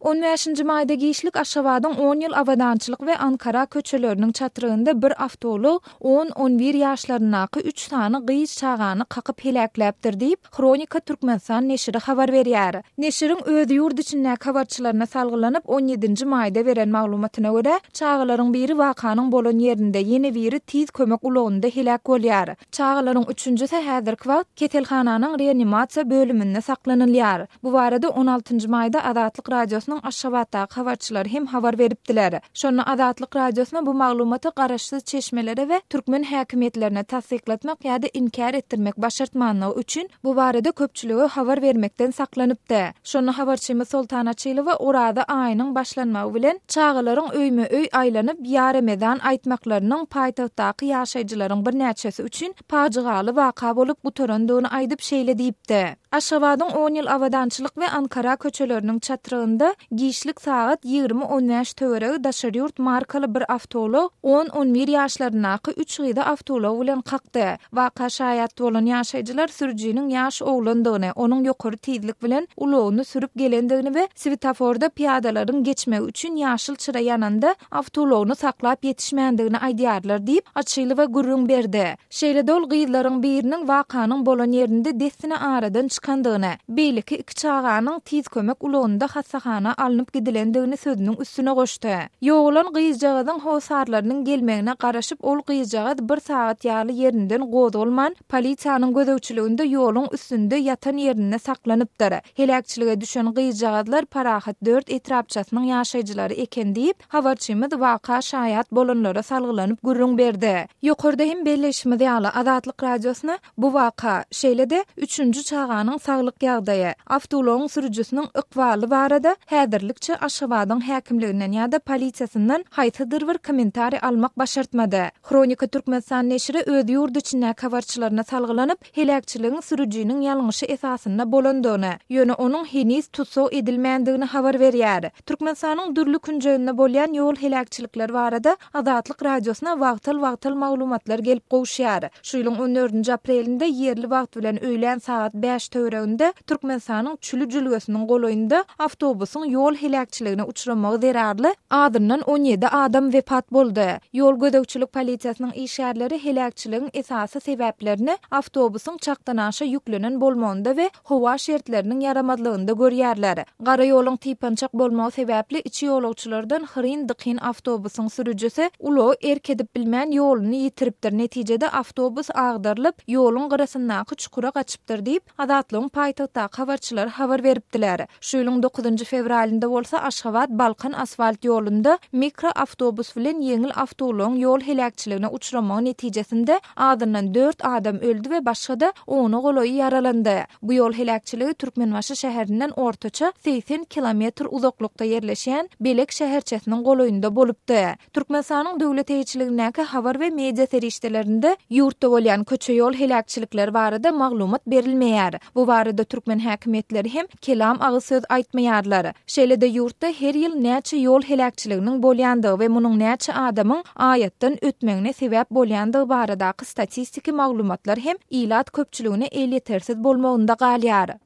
On bäşinji maýda giçlik Aşgabadyň On ýyl Abadançylyk we Ankara köçeleriniň çatrygynda bir awtoulag on-on bir ýaşlaryndaky üç sany gyz çagany kakyp heläkläpdir diýip, Hronika Türkmenistan neşiri habar berýär. Neşiriň öz ýurt içindäki habarçylaryna salgylanyp, on ýedinji maýda beren maglumatyna görä, çagalaryň biri wakanyň bolan ýerinde, ýene biri tiz kömek ulagynda heläk bolýar. Çagalaryň üçünjisi häzirki wagt keselhananyň reanimasiýa bölüminde saklanylýar. Bu barada on altynjy maýda Azatlyk Radiosynyň Aşgabatdaky habarçylary hem habar beripdiler. Şonda Azatlyk Radiosyna bu maglumaty garaşsyz çeşmelere we türkmen häkimiýetlerine tassyklatmak ýa-da inkär etdirmek başartmanlygy üçin bu barada köpçülige habar bermekden saklanypdy. Şonda habarçymyz Soltan Açylowa Oraza aýynyň başlanmagy bilen çagalaryň öýme-öý aýlanyp, Ýa Remezan aýtmaklarynyň paýtagtdaky ýaşaýjylaryň birnäçesi üçin pajygaly waka bolup gutarandygyny aýdyp şeýle diýipdi, Aşgabadyň On ýyl Abadançylyk we Ankara köçeleriniň çatrygynda giçlik sagat 20 on bäş töweregi daşary ýurt markaly bir awtoulag on-on bir ýaşlaryndaky üç gyzy awtoulag bilen kakdy. Waka şaýat bolan ýaşaýjylar sürüjiniň ýaş oglandygyny, onuň ýokary tizlik bilen ulagyny sürüp gelendigini we swetoforda pyýadalaryň geçmegi üçin ýaşyl çyra ýananda awtoulagyny saklap ýetişmändigini aýdýarlar diýip, Açylowa gürrüň berdi. Şeýle-de ol gyzlaryň biriniň wakanyň bolan ýerinde dessine aradan çykandygyny, beýleki iki çaganyň tiz kömek ulagynda hassahana alnyp gidilendigini sözüniň üstüne goşdy. Ýogalan gyzjagazyň hossarlarynyň gelmegine garaşyp ol gyzjagaz bir sagat ýaly ýerinden gozgalman, polisiýanyň gözegçiliginde ýoluň üstünde ýatan ýerinde saklanypdyr. Heläkçilige düşen gyzjagazlar Parahat dört etrapçasynyň ýaşaýjylary eken diýip, Habarçymyz waka şaýat bolanlara salgylanyp gürrüň berdi. Ýokarda hem belleýşimiz ýaly, Azatlyk Radiosyna bu waka, şeýle-de, üçünji çaganyň saglyk ýagdaýy, awtoulagyň sürüjisiniň ykbaly barada häzirlikçe Aşgabadyň häkimliginden ýa-da polisiýasyndan haýsydyr bir kommentariý almak başartmady. Hronika Türkmenistan neşiri öz ýurt içindäki habarçylaryna salgylanyp, heläkçiligiň sürüjiniň ýalňyşy esasynda bolandygyny, ýöne onuň heniz tussag edilmändigini habar berýär. Türkmenistanyň dürli künjeginde bolýan ýol heläkçilikleri barada Azatlyk Radiosyna wagtal-wagtal maglumatlar gelip gowuşýar. Şu ýylyň on dördünji aprelinde ýerli wagt bilen öýlän sagat bäş töwereginde Türkmenistanyň Çüli jülgesiniň golaýynda awtobusyň ýol heläkçiligine uçramagy zerarly azyndan 17 adam wepat boldy. Ýol gözegçilik polisiýasynyň işgärleri heläkçiligiň esasy sebäplerini awtobusyň çakdanaşa ýüklenen bolmagynda we howa şertleriniň ýaramazlygynda görýärler. Gara ýoluň typançak bolmagy sebäpli içi ýolagçylardan hyryn-dykyn awtobusyň sürüjisi ulagy erk edip bilmän ýoluny ýitiripdir, netijede awtobus agdarylyp, ýoluň gyrasyndaky çukura gaçypdyr diýip, Azatlygyň paýtagtdaky habarçylary habar beripdiler. Şu ýylyň dokuzynjy fewralynda bolsa Aşgabat-Balkan asfalt ýolunda mikroawtobus bilen ýeňil awtoulagyň ýol heläkçiligine uçramagy netijesinde azyndan dört adam öldi we başga-da ona golaýy ýaralandy. Bu ýol heläkçiligi Türkmenbaşy şäherinden ortaça 80 kilometr uzaklykda ýerleşýän Belek şäherçesiniň golaýynda bolupdy. Türkmenistanyň döwlet eýeçiligindäki habar we media serişdelerinde ýurtda bolýan köçe-ýol heläkçilikleri barada maglumat berilmeýär. Bu barada türkmen häkimiýetleri hem kelam agyz söz aýtmaýarlar. Şeýle-de ýurtda her ýyl näçe ýol heläkçiliginiň bolýandygy we munuň näçe adamyň aýatdan ötmegine sebäp bolýandygy baradaky statistiki maglumatlar hem ilat köpçüligine elýetersiz bolmagynda galýar.